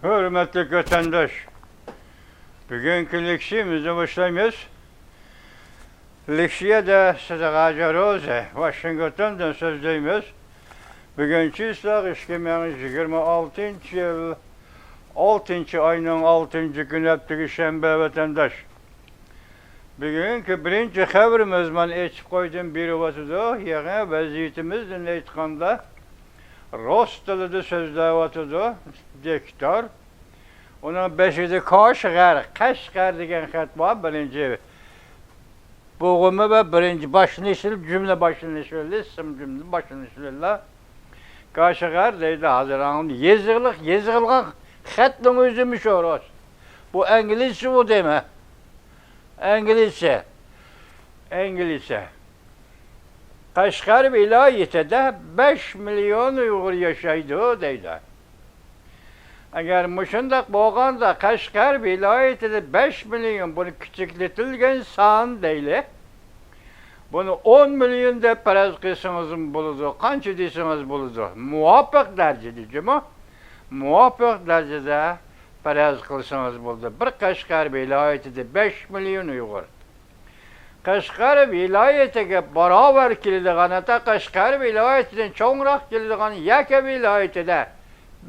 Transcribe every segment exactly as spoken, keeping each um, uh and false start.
ھۆرمەتلىك ۋەتەنداش، بۈگۈنكى لېكسىيەمىزنى باشلايمىز. لېكسىيەدە سىزگە ھازىر روزى، ۋاشىنگتوندىن سۆزلەيمىز. بۈگۈن چىسلاق ئىككى مىڭ يىگىرمە ئالتىنچى يىل، ئالتىنچى ئاينىڭ ئالتىنچى كۈنى، ھەپتىگە شەنبە، ۋەتەنداش. بۈگۈنكى بىرىنچى خەۋىرىمىز، مانا ئېچىپ قويدۇم، بېرىۋاتىدۇ. يېڭى ۋەزىيىتىمىزدىن ئېيتقاندا، رۇس تىلىدا سۆزلەۋاتىدۇ، دىكتور. ئۇنىڭ بېشىدا كاشغەر، قەشقەر دېگەن خەت بار، بىرىنچى بوغۇمى ۋە بىرىنچى باشلىنىشى، جۈملە باشلىنىشى، ئىسىم جۈملە باشلىنىشى بىلەن. كاشغەر دەيدۇ ھازىر، ئاڭلىدىم. يېزىقلىق، يېزىقلىغان خەتنىڭ ئۆزىمۇ شۇ رۇس. بۇ ئىنگلىزچە بۇ دەيمەن. ئىنگلىزچە. ئىنگلىزچە. قەشقەر ۋىلايىتىدە بەش مىليون ئۇيغۇر ياشايدۇ دەيدۇ. ئەگەر مۇشۇنداق بولغاندا، قەشقەر ۋىلايىتىدە بەش مىليون، بۇنى كىچىكلىتىلگەن سان دەيلى. بۇنى ئون مىليون دەپ پەرەز قىلسىڭىزمۇ بولىدۇ، قانچە دېسىڭىز بولىدۇ. مۇۋاپىق دەرىجىدە، جۇمۇ، مۇۋاپىق دەرىجىدە پەرەز قىلسىڭىز بولىدۇ. بىر قەشقەر ۋىلايىتىدە بەش مىليون ئۇيغۇر. قەشقەر ۋىلايىتىگە باراۋەر كېلىدىغان، ھەتتا قەشقەر ۋىلايىتىدىن چوڭراق كېلىدىغان يەكە ۋىلايىتىدە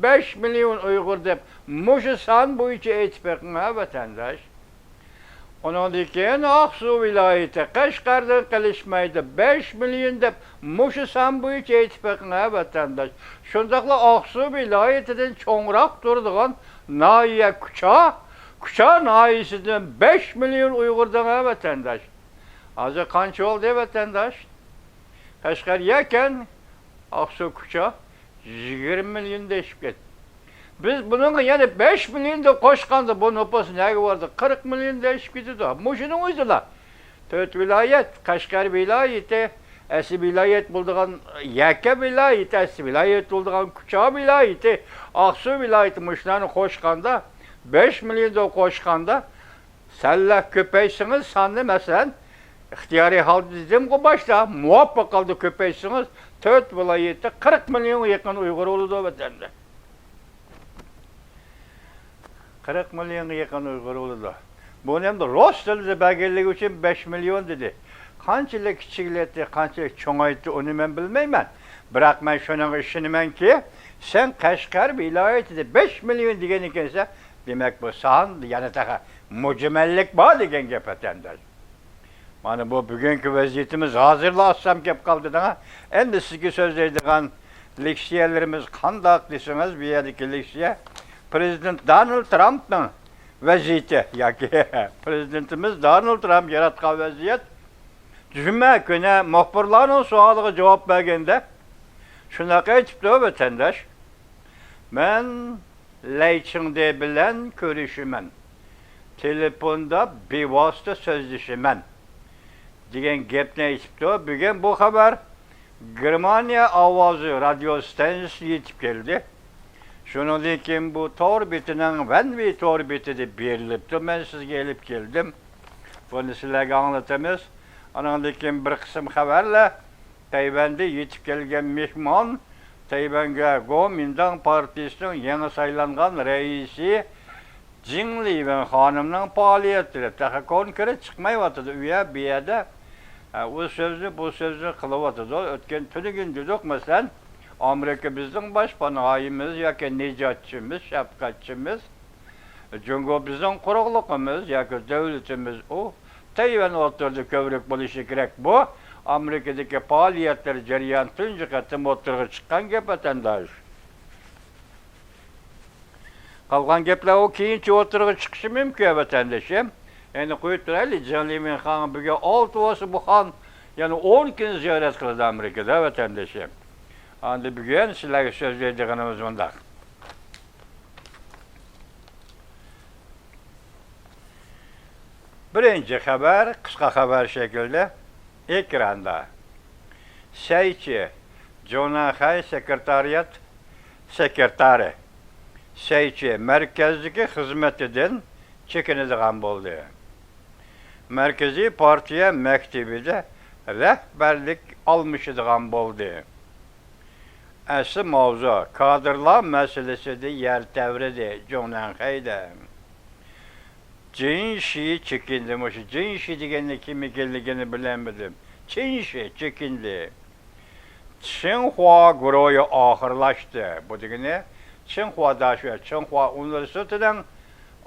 بەش مىليون ئۇيغۇر دەپ، مۇشۇ سان بويىچە ئېيتىپ بېقىڭ ھە، ۋەتەنداش. ئۇنىڭدىن كېيىن ئاقسۇ ۋىلايىتى، قەشقەردىن قېلىشمايدۇ، بەش مىليون دەپ، مۇشۇ سان بويىچە ئېيتىپ بېقىڭ ھە، ۋەتەنداش. شۇنداقلا ئاقسۇ ۋىلايىتىدىن چوڭراق تۇرىدىغان ناھىيە كۇچا، كۇچا ناھىيەسىدىن بەش مىليون ئۇيغۇر دەڭ ھە، ۋەتەنداش. ھازىر قانچە بولدى، ۋەتەنداش؟ قەشقەر يەكەن، ئاقسۇ كۇچا يىگىرمە مىليوندىن ئېشىپ كەتتى. بىز بۇنىڭغا يەنە بەش مىليوندىن قوشقاندا، بۇ نوپۇس نەگە بارىدۇ؟ قىرىق مىليوندىن ئېشىپ كېتىدۇ. مۇشۇنىڭ ئۆزىلا تۆت ۋىلايەت، قەشقەر ۋىلايىتى، ئەسلى ۋىلايەت بولىدىغان، يەكە ۋىلايىتى، ئەسلى ۋىلايەت بولىدىغان كۇچا ۋىلايىتى، ئاقسۇ ۋىلايىتى، مۇشۇلارنى قوشقاندا، بەش مىليوندىن قوشقاندا، سەللە كۆپەيتسىڭىز ساننى، مەسىلەن، ئىختىيارىي ھالدا دېدىمغۇ باشتا، مۇۋاپىق ھالدا كۆپەيتسىڭىز، تۆت ۋىلايەتتە قىرىق مىليونغا يېقىن ئۇيغۇر بولىدۇ ۋەتەندە. قىرىق مىليونغا يېقىن ئۇيغۇر بولىدۇ. بۇنى ئەمدى رۇس تىلىدا بەرگەنلىكى ئۈچۈن بەش مىليون دېدى. قانچىلىك كىچىكلەتتى، قانچىلىك چوڭايتتى، ئۇنى مەن بىلمەيمەن. بىراق مەن شۇنىڭغا ئىشىنىمەنكى، سەن قەشقەر ۋىلايىتىدە بەش مىليون دېگەن ئىكەنسەن، دېمەك، بۇ سان يەنە تېخى مۇجمەللىك بار دېگەن گەپ، ۋەتەنداش. مانا بۇ بۈگۈنكى ۋەزىيىتىمىز. ھازىرلا ئاچسام كەپ قالدى دەڭە. ئەمدى سىزگە سۆزلەيدىغان لېكسىيەلىرىمىز قانداق دېسىڭىز، بۇ يەردىكى لېكسىيە پىرېزىدېنت دونالد ترامپنىڭ ۋەزىيىتى ياكى پىرېزىدېنتىمىز دونالد ترامپ ياراتقان ۋەزىيەت. جۈمە كۈنى مۇخبىرلارنىڭ سوئالىغا جاۋاب بەرگەندە شۇنداق ئېيتىپتۇ، ۋەتەنداش. مەن لەي چىڭدې بىلەن كۆرۈشىمەن. تېلېفوندا بىۋاسىتە سۆزلىشىمەن، دېگەن گەپنى ئېيتىپتۇ. بۈگۈن بۇ خەۋەر گېرمانىيە ئاۋازى رادىيو ستانسىيىسىغا يېتىپ كەلدى. شۇنىڭدىن كېيىن بۇ تور بېتىنىڭ، ۋەنۋى تور بېتىدە بېرىلىپتۇ. مەن سىزگە ئېلىپ كەلدىم. بۇنى سىلەرگە ئاڭلىتىمىز. ئانىڭدىن كېيىن بىر قىسىم خەۋەرلەر. تەيۋەندە يېتىپ كەلگەن مېھمان تەيۋەنگە گومىنداڭ پارتىيىسىنىڭ يېڭى سايلانغان رەئىسى جىڭ لىۋېن خانىمنىڭ پائالىيەتلىرى، تېخى كونكرېت چىقمايۋاتىدۇ. ئۇ يەر، بۇ يەردە، ئە، ئۇ سۆزنى، بۇ سۆزنى قىلىۋاتىدۇ. ئۆتكەن تۈنۈگۈن دېدۇق، مەسىلەن، ئامېرىكا بىزنىڭ باشپاناھىمىز ياكى نىجاتچىمىز، شەپقەتچىمىز. جۇڭگو بىزنىڭ قۇرۇقلۇقىمىز ياكى دۆلىتىمىز ئۇ. تەيۋەن ئوتتۇرىدا كۆۋرۈك بولۇشى كېرەك. بۇ ئامېرىكىدىكى پائالىيەتلەر جەريانى تۇنجى قېتىم ئوتتۇرىغا چىققان گەپ، ۋەتەنداش. قالغان گەپلەر ئۇ كېيىنچە ئوتتۇرىغا چىقىشى مۇمكىن، ۋەتەندىشىم. ئەمدى قويۇپ تۇرايلى، جىڭ لىمىنخان بۈگۈن ئالتە بولسا، بۇ خان يەنە ئون كۈن زىيارەت قىلىدۇ ئامېرىكىدا، ۋەتەندىشىم. ئەمدى بۈگۈن سىلەرگە سۆزلەيدىغىنىمىز مۇنداق. بىرىنچى خەۋەر، قىسقا خەۋەر شەكلىدە ئېكراندا. سەيچى جۇڭنەنخەي سېكرېتارىيات سېكرېتارى سەيچى مەركەزدىكى خىزمىتىدىن چېكىنىدىغان بولدى. مەركىزىي پارتىيە مەكتىۋىدە رەھبەرلىك ئالمىشىدىغان بولدى. ئەسلى ماۋزۇ، كادىرلار مەسىلىسىدە يەر تەۋرىدى جۇڭنەنخەيدە. جىن شى چېكىندى. مۇشۇ جىن شى دېگەننىڭ كىم ئىكەنلىكىنى بىلەلمىدىم. چىن شى چېكىندى. چىڭخۇا گۇرۇھى ئاخىرلاشتى. بۇ دېگىنى چىڭخۇا داشۆ، چىڭخۇا ئۇنىۋېرسىتېتىنىڭ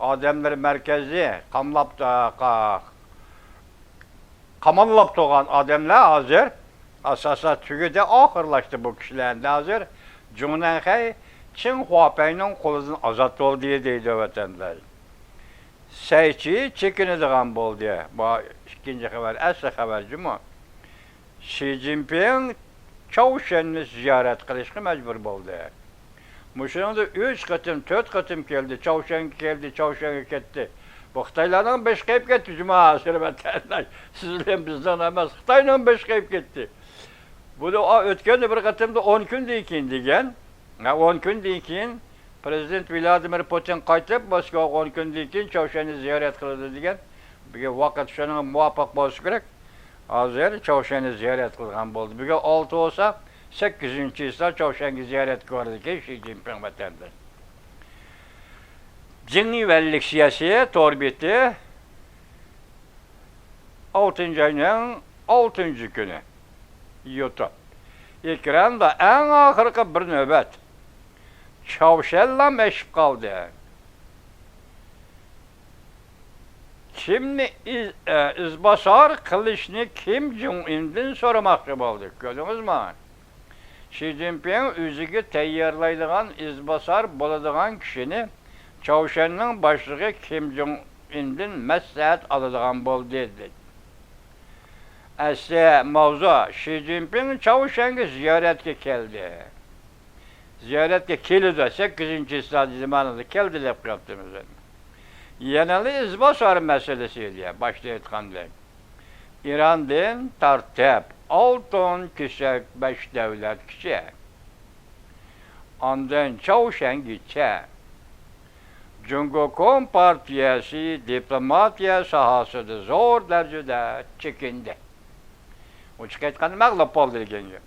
ئادەملىرى مەركەزى قاملاپ، قا-، قاماللاپ تۇرغان ئادەملەر ھازىر ئاساسا تۈگىدى، ئاخىرلاشتى بۇ كىشىلەر. ئەمدى ھازىر جۇڭنەنخەي چىڭ خۇاپەينىڭ قولىدىن ئازاد بولدى دەيدۇ ۋەتەنداش. سەيچى چېكىنىدىغان بولدى. بۇ ئىككىنچى خەۋەر، ئەسلى خەۋەر جۇمۇ. شى جىنپىڭ چاۋشيەننى زىيارەت قىلىشقا مەجبۇر بولدى. مۇشۇنىڭدا ئۈچ قېتىم، تۆت قېتىم كەلدى، چاۋشيەنگە كەلدى، چاۋشيەنگە كەتتى. بۇ خىتايلارنىڭ بېشى قېيىپ كەتتى، جۇما ھازىر ۋەتەنداش. سىز بىلەن بىزنىڭ ئەمەس، خىتاينىڭ بېشى قېيىپ كەتتى. بۇ ئۆتكەندە بىر قېتىمدا ئون كۈندىن كېيىن دېگەن. ھە، ئون كۈندىن كېيىن پرېزىدېنت ۋلادىمىر پۇتىن قايتىپ، موسكۋاغا ئون كۈندىن كېيىن چاۋشيەننى زىيارەت قىلىدۇ دېگەن. بۈگۈن ۋاقىت شۇنىڭغا مۇۋاپىق بولسا كېرەك. ھازىر چاۋشيەننى زىيارەت قىلغان بولدى. بۈگۈن ئالتە بولسا، سەككىزىنچى چىسلا چاۋشيەنگە زىيارەتكە بارىدىكەن شى جىنپىڭ ۋەتەندىن. جىڭ يۈەنلىك سىياسىي تور بېتى ئالتىنچى ئاينىڭ ئالتىنچى كۈنى يۇتۇپ، ئېكراندا ئەڭ ئاخىرقى بىر نۆۋەت چاۋشيەنلام ئېشىپ قالدى. كىمنى ئىز-، ئە، ئىزباسار قىلىشنى كىم جۇڭ ئىندىن سورىماقچى بولدى؟ كۆردىڭىزمۇ؟ شى جىنپىڭ ئۆزىگە تەييارلايدىغان ئىزباسار بولىدىغان كىشىنى چاۋشيەننىڭ باشلىقى كىم جۇڭ ئىندىن مەسلىھەت ئالىدىغان بولدى، دېدى. ئەسلى ماۋزۇ، شى جىنپىڭ چاۋشيەنگە زىيارەتكە كەلدى. زىيارەتكە كېلىدۇ، سەككىزىنچى چىسلا زامانىدا كەلدى دەپ قويۇپتىمىز. يەنىلا ئىزباسار مەسىلىسى ئىدى، باشتا ئېيتقاندەك. ئىراندىن تارتىپ، ئالتۇن كېسەك بەش دۆلەتكىچە، ئاندىن چاۋشيەنگىچە، جۇڭگو كومپارتىيەسى دىپلوماتىيە ساھەسىدە زور دەرىجىدە چېكىندى. ئوچۇق ئېيتقاندا، مەغلۇپ بولدى دېگەن گەپ.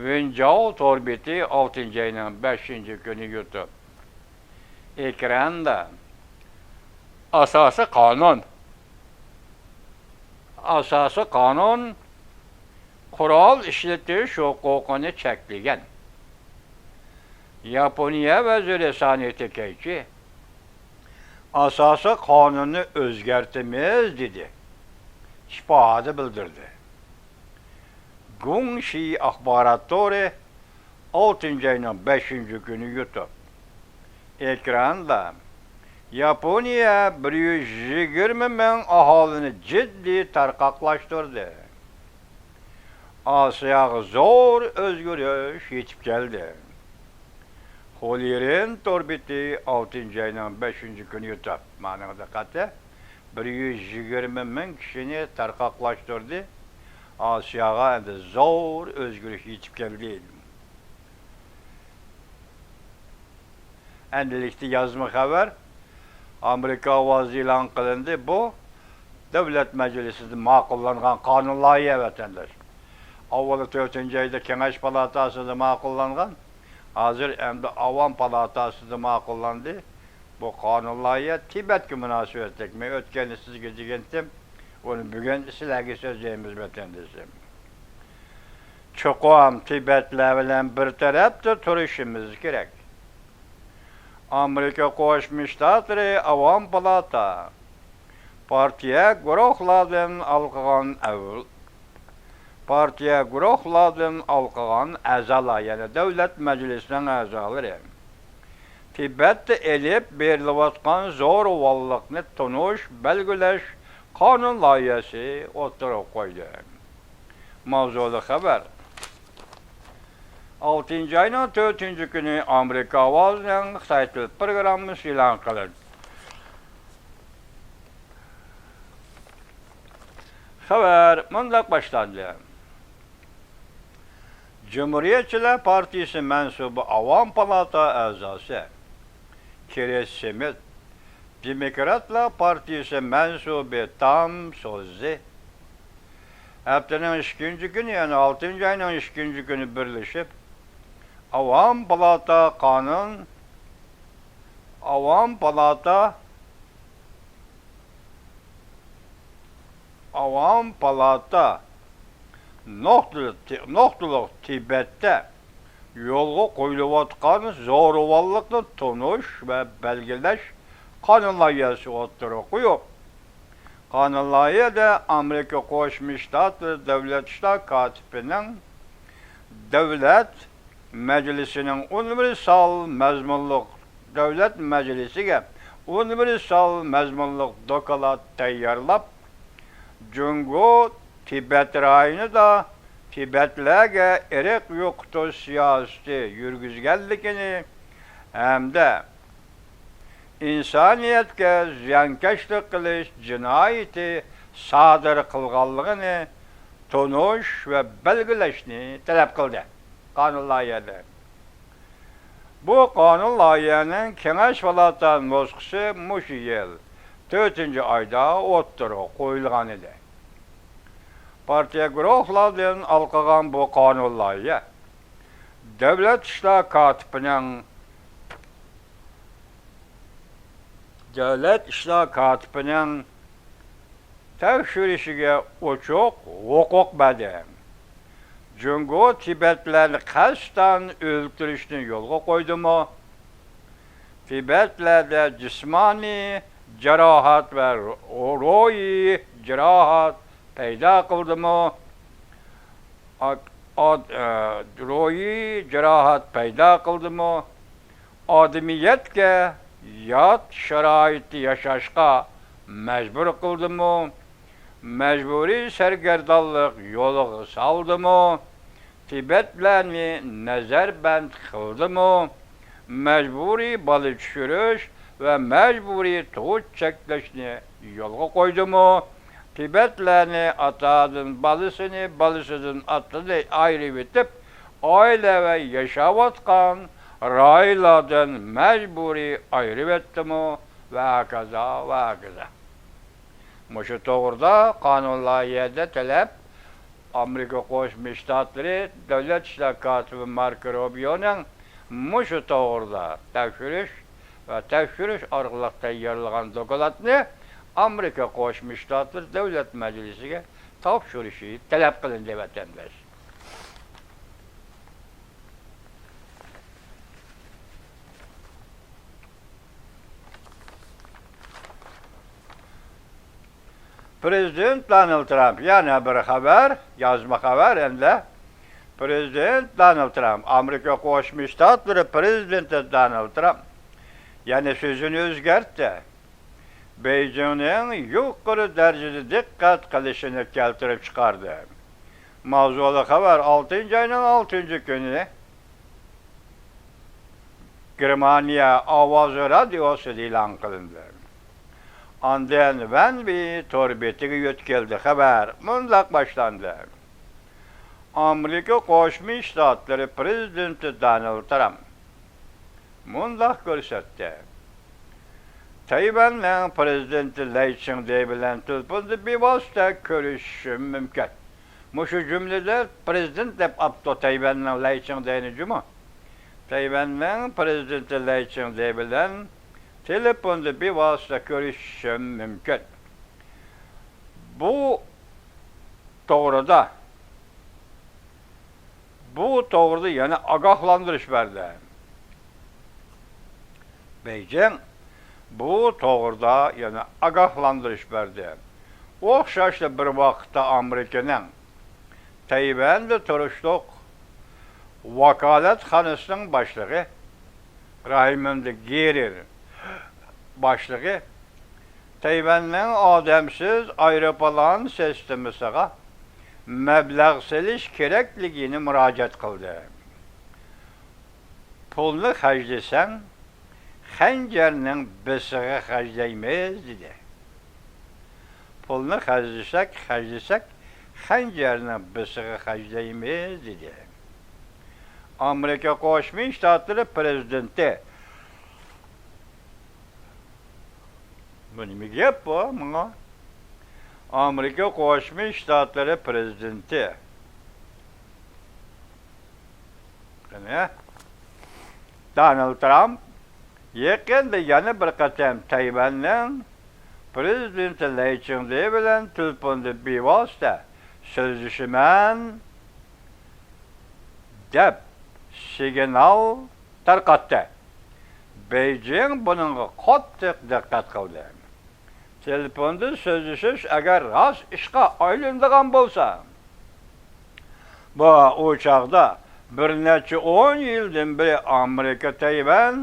ۋېنجاۋ تور بېتى ئالتىنچى ئاينىڭ بەشىنچى كۈنى يۇتۇپ، ئېكراندا ئاساسىي قانۇن، ئاساسىي قانۇن قورال ئىشلىتىش ھوقۇقىنى چەكلىگەن ياپونىيە ۋەزىرى سانى تېكەيچى ئاساسىي قانۇننى ئۆزگەرتىمىز، دېدى. ئىپادە بىلدۈردى. گۇڭشى ئاخبارات تورى ئالتىنچى ئاينىڭ بەشىنچى كۈنى يۇتۇپ، ئېكراندا ياپونىيە بىر يۈز يىگىرمە مىڭ ئاھالىنى جىددىي تارقاقلاشتۇردى. ئاسىياغا زور ئۆزگىرىش يېتىپ كەلدى. خۇليىرىن تور بېتى ئالتىنچى ئاينىڭ بەشىنچى كۈنى يۇتۇپ، مانىڭغا دىققەت، بىر يۈز يىگىرمە مىڭ كىشىنى تارقاقلاشتۇردى. ئاسىياغا ئەمدى زور ئۆزگىرىش يېتىپ كەلدى. ئەمدىلىكتە يازما خەۋەر، ئامېرىكا ئاۋازى ئېلان قىلىندى. بۇ دۆلەت مەجلىسىدە ماقۇللانغان قانۇن لايىھە، ۋەتەنداش. ئاۋۋال تۆتىنچى ئايدا كېڭەش پالاتاسىدا ماقۇللانغان، ھازىر ئەمدى ئاۋام پالاتاسىدا ماقۇللاندى. بۇ قانۇن لايىھە تىبەتكە مۇناسىۋەتلىك. مەن ئۆتكەندە سىزگە دېگەنتىم، ئۇنى بۈگۈن سىلەرگە سۆزلەيمىز، ۋەتەندىشىم. چوقۇم تىبەتلەر بىلەن بىر تەرەپتە تۇرۇشىمىز كېرەك. ئامېرىكا قوشما شتاتلىرى ئاۋام پالاتا، پارتىيە گۇرۇھلاردىن ھالقىغان ئەۋ-، پارتىيە گۇرۇھلاردىن ھالقىغان ئەزالار، يەنى دۆلەت مەجلىسىنىڭ ئەزالىرى، تىبەتتە ئېلىپ بېرىلىۋاتقان زورىۋانلىقنى تونۇش، بەلگىلەش قانۇن لايىھەسى ئوتتۇرىغا قويدى. ماۋزۇلۇق خەۋەر. ئالتىنچى ئاينىڭ تۆتىنچى كۈنى ئامېرىكا ئاۋازىنىڭ خىتاي تىل پروگراممىسى ئېلان قىلىندى. خەۋەر مۇنداق باشلاندى. جۇمھۇرىيەتچىلەر پارتىيىسى مەنسۇبى ئاۋام پالاتا ئەزاسى كرىس سمىت، دېموكراتلار پارتىيىسى مەنسۇبى تام سوززى ھەپتىنىڭ ئىككىنچى كۈنى، يەنى ئالتىنچى ئاينىڭ ئىككىنچى كۈنى بىرلىشىپ، ئاۋام پالاتا قانۇن، ئاۋام پالاتا، ئاۋام پالاتا نۇقتىلىق، نۇقتىلىق تىبەتتە يولغا قويۇلۇۋاتقان زورىۋانلىقنى تونۇش ۋە بەلگىلەش قانۇن لايىھەسى ئوتتۇرىغا قويۇپ، قانۇن لايىھەدە ئامېرىكا قوشما شتاتلىرى دۆلەت ئىشلار كاتىپىنىڭ دۆلەت مەجلىسىنىڭ ئۇنىۋېرسال مەزمۇنلۇق، دۆلەت مەجلىسىگە ئۇنىۋېرسال مەزمۇنلۇق دوكلات تەييارلاپ، جۇڭگو تىبەت رايونىدا تىبەتلەرگە ئىرق يوقىتىش سىياسىتى يۈرگۈزگەنلىكىنى ھەمدە ئىنسانىيەتكە زىيانكەشلىك قىلىش جىنايىتى سادىر قىلغانلىقىنى تونۇش ۋە بەلگىلەشنى تەلەپ قىلدى. قانۇن لايىھەلىرى. بۇ قانۇن لايىھەنىڭ كېڭەش پالاتا نۇسخىسى مۇشۇ يىل تۆتىنچى ئايدا ئوتتۇرىغا قويۇلغان ئىدى. پارتىيە گۇرۇھلاردىن ھالقىغان بۇ قانۇن لايىھە دۆلەت ئىشلار كاتىپىنىڭ، دۆلەت ئىشلار كاتىپىنىڭ تەكشۈرۈشىگە ئوچۇق ھوقۇق بەردى. جۇڭگو تىبەتلەرنى قەستەن ئۆلتۈرۈشنى يولغا قويدىمۇ؟ تىبەتلەردە جىسمانىي جاراھەت ۋە روھىي جاراھەت پەيدا قىلدىمۇ؟ ئا-، ئاد-، ئە، روھىي جاراھەت پەيدا قىلدىمۇ؟ ئادىمىيەتكە يات شارائىتتا ياشاشقا مەجبۇر قىلدىمۇ؟ مەجبۇرىي سەرگەردانلىق يولىغا سالدىمۇ؟ تىبەتلەرنى نەزەربەند قىلدىمۇ؟ مەجبۇرىي بالا چۈشۈرۈش ۋە مەجبۇرىي تۇغۇت چەكلەشنى يولغا قويدىمۇ؟ تىبەتلەرنى ئاتادىن بالىسىنى، بالىسىدىن ئاتىنى ئايرىۋېتىپ، ئائىلە ۋە ياشاۋاتقان رايونلاردىن مەجبۇرىي ئايرىۋەتتىمۇ؟ ۋە ھاكازا، ۋە ھاكازا. مۇشۇ توغرىدا قانۇن لايىھەدە تەلەپ ئامېرىكا قوشما شتاتلىرى دۆلەت ئىشلار كاتىپى ماركو روبىيونىڭ مۇشۇ توغرىدا تەكشۈرۈش ۋە تەكشۈرۈش ئارقىلىق تەييارلىغان دوكلاتنى ئامېرىكا قوشما شتاتلىرى دۆلەت مەجلىسىگە تاپشۇرۇشى تەلەپ قىلىندى، ۋەتەنداش. پرېزىدېنت دونالد ترامپ، يەنە بىر خەۋەر، يازما خەۋەر ئەمدى. پرېزىدېنت دونالد ترامپ، ئامېرىكا قوشما شتاتلىرى پرېزىدېنتى دونالد ترامپ يەنە سۆزىنى ئۆزگەرتتى. بېيجىڭنىڭ يۇقىرى دەرىجىدە دىققەت قىلىشىنى كەلتۈرۈپ چىقاردى. ماۋزۇلۇق خەۋەر ئالتىنچى ئاينىڭ ئالتىنچى كۈنى گېرمانىيە ئاۋازى رادىيوسىدا ئېلان قىلىندى. ئاندىن ۋەنۋى تور بېتىگە يۆتكەلدى. خەۋەر مۇنداق باشلاندى. ئامېرىكا قوشما شتاتلىرى پرېزىدېنتى دونالد ترامپ مۇنداق كۆرسەتتى. تەيۋەننىڭ پرېزىدېنتى لەي چىڭدې بىلەن تېلېفوندا بىۋاسىتە كۆرۈشۈشۈم مۇمكىن. مۇشۇ جۈملىدە پرېزىدېنت دەپ ئاپتۇ تەيۋەننىڭ لەي چىڭدېنى جۇمۇ. تەيۋەننىڭ پرېزىدېنتى لەي چىڭدې بىلەن تېلېفوندا بىۋاسىتە كۆرۈشۈشۈم مۇمكىن. بۇ توغرىدا، بۇ توغرىدا يەنە ئاگاھلاندۇرۇش بەردى. بېيجىڭ بۇ توغرىدا يەنە ئاگاھلاندۇرۇش بەردى. ئوخشاشلا بىر ۋاقىتتا ئامېرىكىنىڭ تەيۋەندە تۇرۇشلۇق ۋاكالەتخانىسىنىڭ باشلىقى رايموند گېرېر باشلىقى تەيۋەننىڭ ئادەمسىز ئايروپىلان سىستېمىسىغا مەبلەغ سېلىش كېرەكلىكىنى مۇراجىئەت قىلدى. پۇلنى خەجلىسەڭ، خەنجەرنىڭ بېسىغا خەجلەيمىز، دېدى. پۇلنى خەجلىسەك، خەجلىسەك، خەنجەرنىڭ بېسىغا خەجلەيمىز، دېدى. ئامېرىكا قوشما شتاتلىرى پرېزىدېنتى. بۇ نېمە گەپ بۇ ماڭا؟ ئامېرىكا قوشما شتاتلىرى پرېزىدېنتى. قېنى؟ دونالد ترامپ يېقىندا يەنە بىر قېتىم تەيۋەننىڭ پرېزىدېنتى لەي چىڭدې بىلەن تېلېفوندا بىۋاسىتە سۆزلىشىمەن، دەپ سىگنال تارقاتتى. بېيجىڭ بۇنىڭغا قاتتىق دىققەت قىلدى. تېلېفوندا سۆزلىشىش ئەگەر راست ئىشقا ئايلىنىدىغان بولسا، بۇ ئۇ چاغدا بىر نەچچە ئون يىلدىن بېرى ئامېرىكا تەيۋەن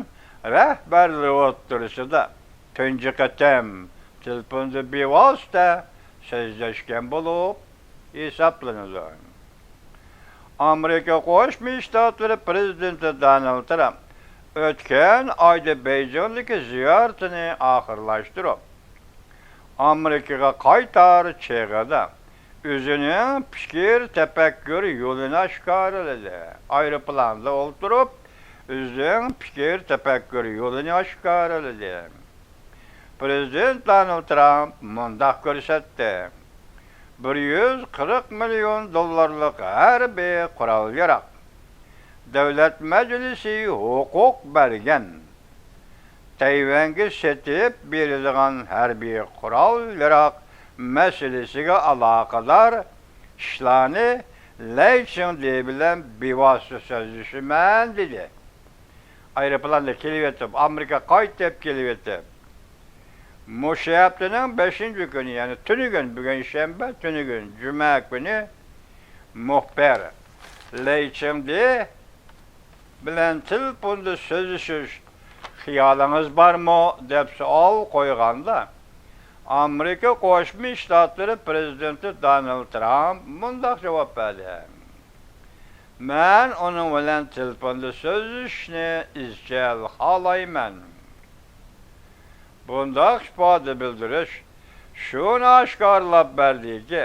رەھبەرلىرى ئوتتۇرىسىدا تۇنجى قېتىم تېلېفوندا بىۋاسىتە سۆزلەشكەن بولۇپ ھېسابلىنىدۇ. ئامېرىكا قوشما شتاتلىرى پرېزىدېنتى دونالد ترامپ ئۆتكەن ئايدا بېيجىڭدىكى زىيارىتىنى ئاخىرلاشتۇرۇپ، ئامېرىكىغا قايتار چېغىدا ئۆزىنىڭ پىكىر تەپەككۇر يولىنى ئاشكارىلىدى. ئايروپىلاندا ئولتۇرۇپ، ئۆزىنىڭ پىكىر تەپەككۇر يولىنى ئاشكارىلىدى. پرېزىدېنت دونالد ترامپ مۇنداق كۆرسەتتى: بىر يۈز قىرىق مىليون دوللارلىق ھەربىي قورال ياراغ، دۆلەت مەجلىسى ھوقۇق بەرگەن، تەيۋەنگە سېتىپ بېرىدىغان ھەربىي قورال ياراغ مەسىلىسىگە ئالاقىدار ئىشلارنى لەي چىڭدې بىلەن بىۋاسىتە سۆزلىشىمەن، دېدى. ئايروپىلاندا كېلىۋېتىپ، ئامېرىكا قايتىپ كېلىۋېتىپ، مۇشۇ ھەپتىنىڭ بەشىنچى كۈنى، يەنى تۈنۈگۈن، بۈگۈن شەنبە، تۈنۈگۈن جۈمە كۈنى مۇخبىر لەي چىڭدې بىلەن تېلېفوندا سۆزلىشىش خىيالىڭىز بارمۇ؟ دەپ سوئال قويغاندا، ئامېرىكا قوشما شتاتلىرى پرېزىدېنتى دونالد ترامپ مۇنداق جاۋاب بەردى: مەن ئۇنىڭ بىلەن تېلېفوندا سۆزلىشىشنى ئىزچىل خالايمەن. بۇنداق ئىپادە بىلدۈرۈش شۇنى ئاشكارىلاپ بەردىكى،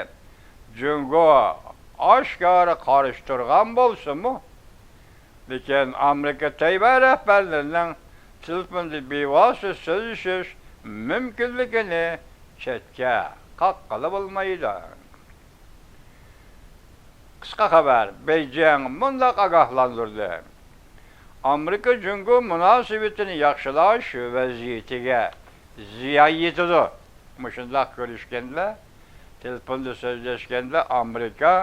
جۇڭگو ئاشكارا قارشى تۇرغان بولسىمۇ، لېكىن ئامېرىكا تەيۋەن رەھبەرلىرىنىڭ تېلېفوندا بىۋاسىتە سۆزلىشىش مۇمكىنلىكىنى چەتكە قاققىلى بولمايدۇ. قىسقا خەۋەر، بېيجىڭ مۇنداق ئاگاھلاندۇردى: ئامېرىكا جۇڭگو مۇناسىۋىتىنى ياخشىلاش ۋەزىيىتىگە زىيان يېتىدۇ. مۇشۇنداق كۆرۈشكەندە، تېلېفوندا سۆزلەشكەندە ئامېرىكا،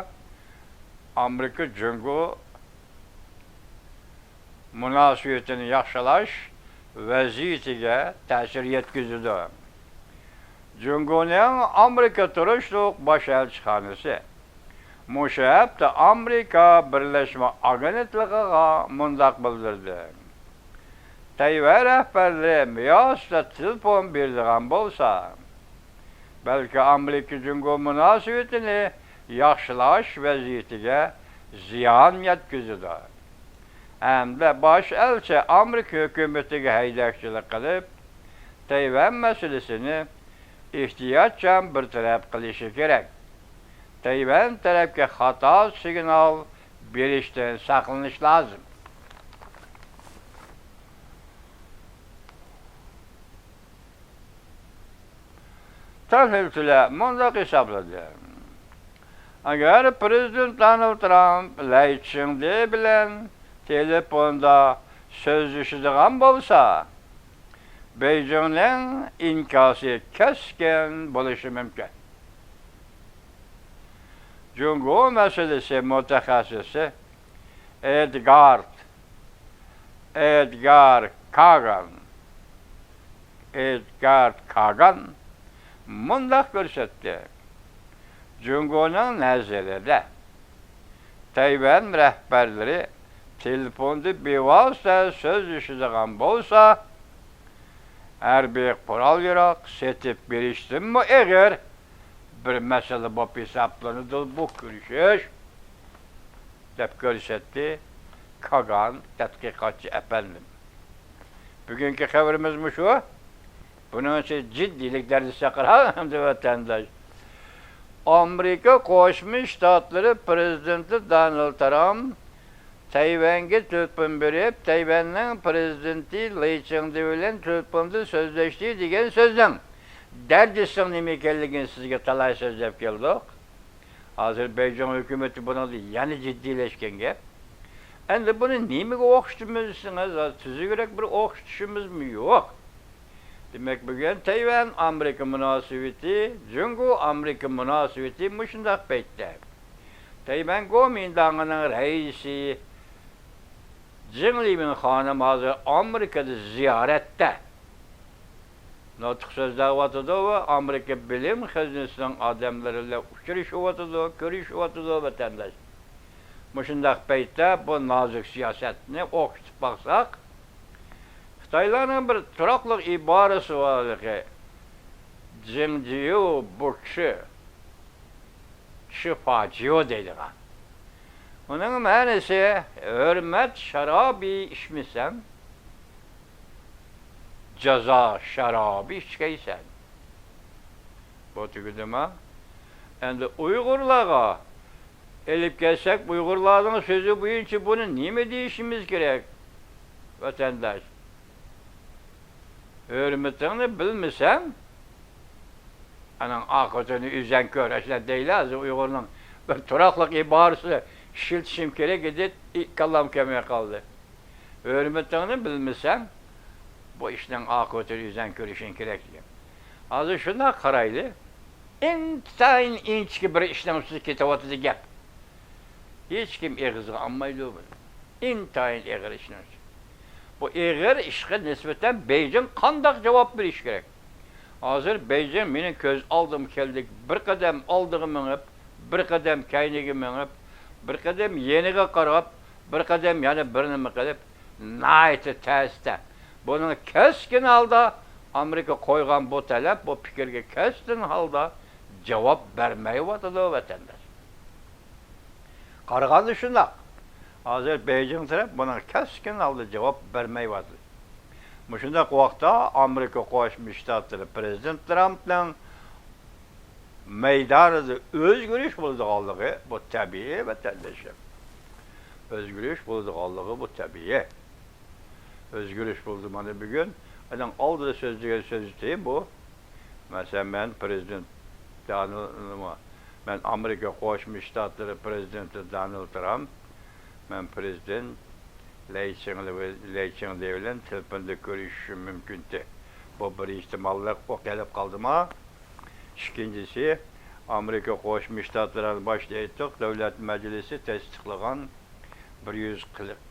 ئامېرىكا جۇڭگو مۇناسىۋىتىنى ياخشىلاش ۋەزىيىتىگە تەسىر يەتكۈزىدۇ. جۇڭگونىڭ ئامېرىكا تۇرۇشلۇق باش ئەلچىخانىسى مۇشۇ ھەپتە ئامېرىكا بىرلەشمە ئاگېنتلىقىغا مۇنداق بىلدۈردى: تەيۋەن رەھبەرلىرى بىۋاسىتە تېلېفون بېرىدىغان بولسا، بەلكى ئامېرىكا جۇڭگو مۇناسىۋىتىنى ياخشىلاش ۋەزىيىتىگە زىيان يەتكۈزىدۇ. ھەمدە باش ئەلچى ئامېرىكا ھۆكۈمىتىگە ھەيدەكچىلىك قىلىپ، تەيۋەن مەسىلىسىنى ئېھتىياتچان بىر تەرەپ قىلىشى كېرەك. تەيۋەن تەرەپكە خاتا سىگنال بېرىشتىن ساقلىنىش لازىم. تەھلىلچىلەر مۇنداق ھېسابلىدى: ئەگەر پرېزىدېنت دونالد ترامپ لەي چىڭدې بىلەن تېلېفوندا سۆزلىشىدىغان بولسا، بېيجىڭنىڭ ئىنكاسى كەسكىن بولۇشى مۇمكىن. جۇڭگو مەسىلىسى مۇتەخەسسىسى ئېدگارد، ئېدگار كاگان، ئېدگارد كاگان مۇنداق كۆرسەتتى: جۇڭگونىڭ نەزىرىدە، تەيۋەن رەھبەرلىرى تېلېفوندا بىۋاسىتە سۆزلىشىدىغان بولسا، ھەربىي قورال-ياراغ سېتىپ بېرىشتىنمۇ ئېغىر بىر مەسىلە بولۇپ ھېسابلىنىدۇ بۇ كۆرۈشۈش، دەپ كۆرسەتتى كاگان تەتقىقاتچى ئەپەندىم. بۈگۈنكى خەۋىرىمىز مۇشۇ. بۇنىڭ ئۈچۈن جىددىيلىك دەرىجىسى چاقىرىمەن، ۋەتەنداش. ئامېرىكا قوشما شتاتلىرى پرېزىدېنتى دونالد ترامپ تەيۋەنگە تېلېفون بېرىپ، تەيۋەننىڭ پرېزىدېنتى لېي چىڭدې بىلەن تېلېفوندا سۆزلەشتى دېگەن سۆزنىڭ دەرىجىسىنىڭ نېمە ئىكەنلىكىنى سىزگە تالاي سۆزلەپ كەلدۇق. ھازىر بېيجىڭ ھۆكۈمىتى بۇنىڭدا يەنە جىددىيلەشكەن گەپ. ئەمدى بۇنى نېمىگە ئوخشىتىمىز دېسىڭىز، ھازىر تۈزۈكرەك بىر ئوخشىتىشىمىزمۇ يوق. دېمەك، بۈگۈن تەيۋەن ئامېرىكا مۇناسىۋىتى، جۇڭگو ئامېرىكا مۇناسىۋىتى مۇشۇنداق پەيتتە. تەيۋەن گومىنداڭىنىڭ رەئىسى جېڭ لىۋېن خانىم ھازىر ئامېرىكىدا زىيارەتتە. نۇتۇق سۆزلەۋاتىدۇ ۋە ئامېرىكا بىلىم خەزىنىسىنىڭ ئادەملىرى بىلەن ئۇچرىشىۋاتىدۇ، كۆرۈشۈۋاتىدۇ، ۋەتەنداش. مۇشۇنداق پەيتتە بۇ نازۇك سىياسەتنى ئوخشىتىپ باقساق، خىتايلارنىڭ بىر تۇراقلىق ئىبارىسى بار، ھېلىقى جىڭجيۇ بۇچى، چىفاجيۇ دەيدىغان. ئۇنىڭ مەنىسى، ھۆرمەت شارابى ئىچمىسەڭ، جازا شارابى ئىچكەيسەن. بۇ تۈگىدىما؟ ئەمدى ئۇيغۇرلارغا ئېلىپ كەلسەك، ئۇيغۇرلارنىڭ سۆزى بويىچە بۇنى نېمە دېيىشىمىز كېرەك، ۋەتەنداش؟ ھۆرمىتىڭنى بىلمىسەڭ، ئاناڭ ئاقىۋىتىنى ئۆزەڭ كۆر. ئاشۇنداق دەيلى، ھازىر ئۇيغۇرنىڭ بىر تۇراقلىق ئىبارىسى ئىشلىتىشىم كېرەك ئىدى، كاللام كەلمەي قالدى. ھۆرمىتىڭنى بىلمىسەڭ، بۇ ئىشنىڭ ئاقىۋىتىنى ئۆزەڭ كۆرۈشۈڭ كېرەك دېگەن. ھازىر شۇنداق قارايلى، ئىنتايىن ئىنچىكە بىر ئىشنىڭ ئۈستىدە كېتىۋاتىدۇ گەپ. ھېچكىم ئېغىزغا ئالمايدۇ بۇنى. ئىنتايىن ئېغىر ئىشنىڭ ئۈستىدە. بۇ ئېغىر ئىشقا نىسبەتەن بېيجىڭ قانداق جاۋاب بېرىشى كېرەك؟ ھازىر بېيجىڭ مېنىڭ كۆز ئالدىمغا كەلدى، بىر قەدەم ئالدىغا مېڭىپ، بىر قەدەم كەينىگە مېڭىپ، بىر قەدەم يېنىغا قاراپ، بىر قەدەم يەنە بىر نېمە قىلىپ، ناھايىتى تەستە، بۇنىڭ كەسكىن ھالدا ئامېرىكا قويغان بۇ تەلەپ، بۇ پىكىرگە كەسكىن ھالدا جاۋاب بەرمەيۋاتىدۇ، ۋەتەنداش. قارىغاندا شۇنداق. ھازىر بېيجىڭ تەرەپ بۇنىڭغا كەسكىن ھالدا جاۋاب بەرمەيۋاتىدۇ. مۇشۇنداق ۋاقىتتا ئامېرىكا قوشما شتاتلىرى پرېزىدېنت ترامپنىڭ مەيدانىدا ئۆزگىرىش بولىدىغانلىقى بۇ تەبىئىي، ۋەتەنداشلار. ئۆزگىرىش بولىدىغانلىقى بۇ تەبىئىي. ئۆزگىرىش بولدى مانا بۈگۈن. ئانىڭ ئالدىدا سۆزلىگەن سۆزى تېيىن بۇ. مەسىلەن، مەن پرېزىدېنت دونالد، مەن ئامېرىكا قوشما شتاتلىرى پرېزىدېنتى دونالد ترامپ، مەن پرېزىدېنت لەي چىڭلى، لەي چىڭدې بىلەن تېلېفوندا كۆرۈشۈشۈم مۇمكىنتى. بۇ بىر ئېھتىماللىق، ئۇ قېلىپ قالدىما؟ ئىككىنچىسى، ئامېرىكا قوشما شتاتلىرى، باشتا ئېيتتۇق، دۆلەت مەجلىسى تەستىقلىغان بىر يۈز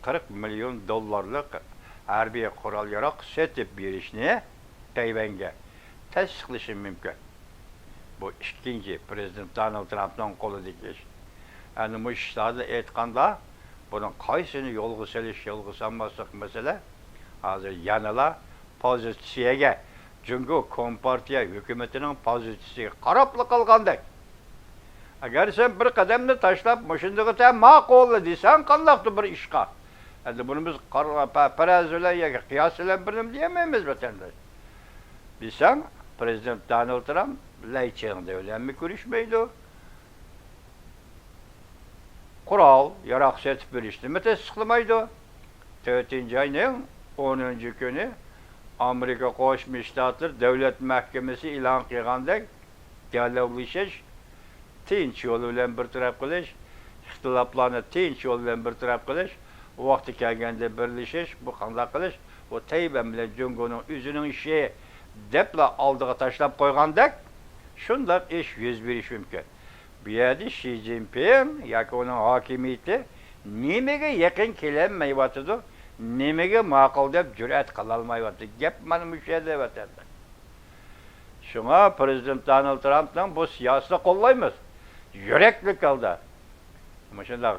قىرىق مىليون دوللارلىق ھەربىي قورال-ياراغ سېتىپ بېرىشنى تەيۋەنگە تەستىقلىشى مۇمكىن. بۇ ئىككىنچى پرېزىدېنت دونالد ترامپنىڭ قولىدىكى ئىش. ئەنە مۇشۇ ئىشلارنى ئېيتقاندا، بۇنىڭ قايسىنى يولغا سېلىش، يولغا سالماسلىق مەسىلە ھازىر يەنىلا پوزىتسىيەگە، جۇڭگو كومپارتىيە ھۆكۈمىتىنىڭ پوزىتسىيىسىگە قاراپلا قالغاندەك. ئەگەر سەن بىر قەدەمنى تاشلاپ، مۇشۇندىغىچە ماقۇل دېسەڭ، قانداقتۇر بىر ئىشقا، ئەمدى بۇنى بىز قار-، پە-، پەرەز بىلەن ياكى قىياس بىلەن بىر نېمە دېيەلمەيمىز، ۋەتەنداش. دېسەڭ، پرېزىدېنت دونالد ترامپ لەي چىڭدې بىلەنمۇ كۆرۈشمەيدۇ. قورال، ياراغ سېتىپ بېرىشنىمۇ تەستىقلىمايدۇ. تۆتىنچى ئاينىڭ ئونىنچى كۈنى ئامېرىكا قوشما شتاتلىرى دۆلەت مەھكىمىسى ئېلان قىلغاندەك، دىيالوگلىشىش، تىنچ يول بىلەن بىر تەرەپ قىلىش، ئىختىلاپلارنى تىنچ يول بىلەن بىر تەرەپ قىلىش، ۋاقتى كەلگەندە بىرلىشىش، بۇ قانداق قىلىش، بۇ تەيۋەن بىلەن جۇڭگونىڭ ئۆزىنىڭ ئىشى دەپلا ئالدىغا تاشلاپ قويغاندەك، شۇنداق ئىش يۈز بېرىشى مۇمكىن. بۇ يەردە شى جىنپىڭ ياكى ئۇنىڭ ھاكىمىيىتى نېمىگە يېقىن كېلەلمەيۋاتىدۇ، نېمىگە ماقۇل دەپ جۈرئەت قىلالمايۋاتىدۇ؟ گەپ مانا مۇشۇ يەردە، ۋەتەنداش. شۇڭا پرېزىدېنت دونالد ترامپنىڭ بۇ سىياسىتىنى قوللايمىز. يۈرەكلىك ھالدا. مۇشۇنداق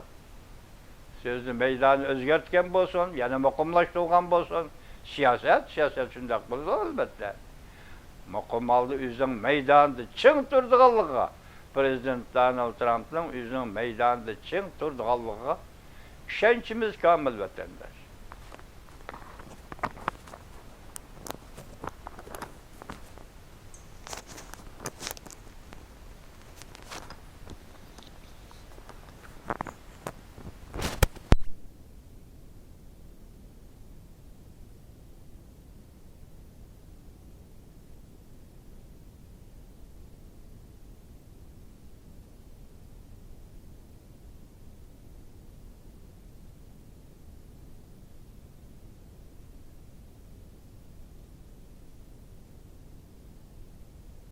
سۆزنى مەيدانىنى ئۆزگەرتكەن بولسۇن، يەنە مۇقىملاشتۇرغان بولسۇن. سىياسەت، سىياسەت شۇنداق بولىدۇ، ئەلۋەتتە. مۇقىم ھالدا ئۆزىنىڭ مەيدانىدا چىڭ تۇرىدىغانلىقىغا، پرېزىدېنت دونالد ترامپنىڭ ئۆزىنىڭ مەيدانىدا چىڭ تۇرىدىغانلىقىغا ئىشەنچىمىز كامىل، ۋەتەنداش.